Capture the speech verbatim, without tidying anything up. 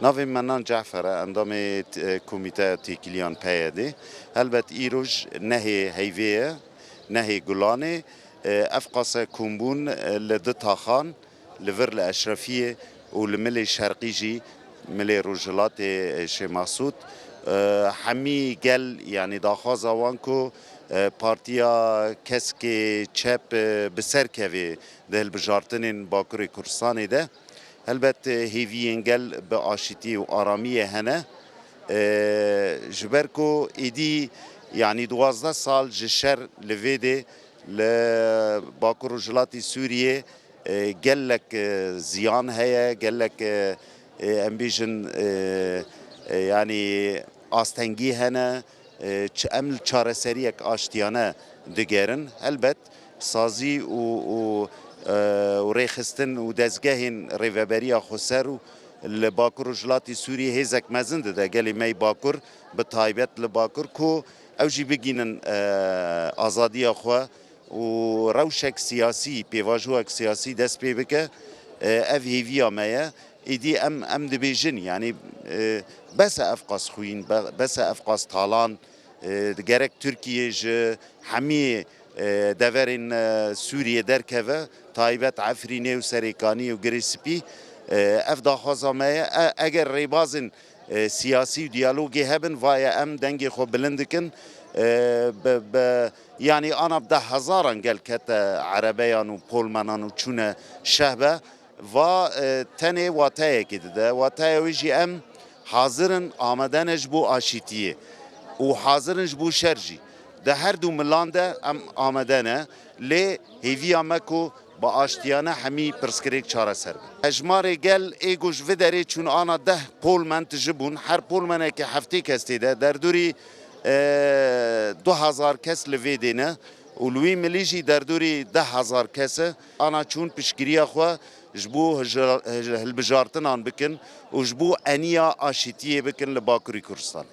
Navê me Nan Cafer e, endamê t-, e, Komîteya Têkiliyan P Y D. Helbet îroj nehê heyvê ye, nehê gulanê. E, ev qase kombûn, e, li du taxan, li vir li Eşrefiyê û li milê şerqî jî, milê rojhilatê, e, Şêh Masûd. E, hemî gel, yanî daxwaza wan ku, e, partiya keskê çep, e, bi ser kevê di hilbijartinên Bakurê Kurdistanê de. Helbet, e, hêviyên gel bi aşîtî û aramiyê hene. E, ji ber ku êdî, yanî duwazdeh sal ji şer li vê dê li Bakur Rojhilatî Sûriyê, e, gelek, e, ziyan heye, gelek, e, e, em bêjin, e, e, yanî astengî hene. E, ç-, em li çareseriyek aştiyane digerin. Helbet sazî û, û, e, û rêxistin û dezgehên rêveberiya xweser û li Bakur Rojhilatî Sûriyê hêzek mezin dide gelê me yê Bakur, bi taybet li Bakur ku ew jî bigînin, e, azadiya xwe û rewşek siyasî, pêvajoyek siyasî dest pê bike. E, ev hêviya me ye. Êdî em, em dibêjin, yanî, e, bes e ev qas xwîn, be-, bes e ev qas talan, e, gerek Tirkiye ji hemî, e, deverên, e, Sûriyê derkeve, taybet Efrînê û Serêkanî û Girê Spî, e, ev daxwaza me ye. E, eger rêbazên, e, siyasî û diyalogê hebin, vaye em dengê xwe bilind dikin. E, bi, bi, yanî ana bi deh hezaran gel kete erebeyan û polmenan û çûne şehbe. Va, e, tenê wateyekê dide. Wateya wê jî em hazir in, amade ne ji bo aşîtiyê û hazir in ji bo şer jî. Di her du milan de em amade ne, lê hêviya me ku bi aştiyane hemî pirsgirêk çareser be. Hejmarê gel ê ku ji vê derê çûn ana deh polmen tije bûn. Her polmenekê heftê kes tê de. Derdorî, e, du hezar kes li vê dê ne. Û li wî milî jî derdorî deh hezar kes e, ana çûn piştgiriya xwe ji bo hij-, hij-, hilbijartinan bikin û ji bo eniya aşîtiyê bikin li Bakurê Kurdistan.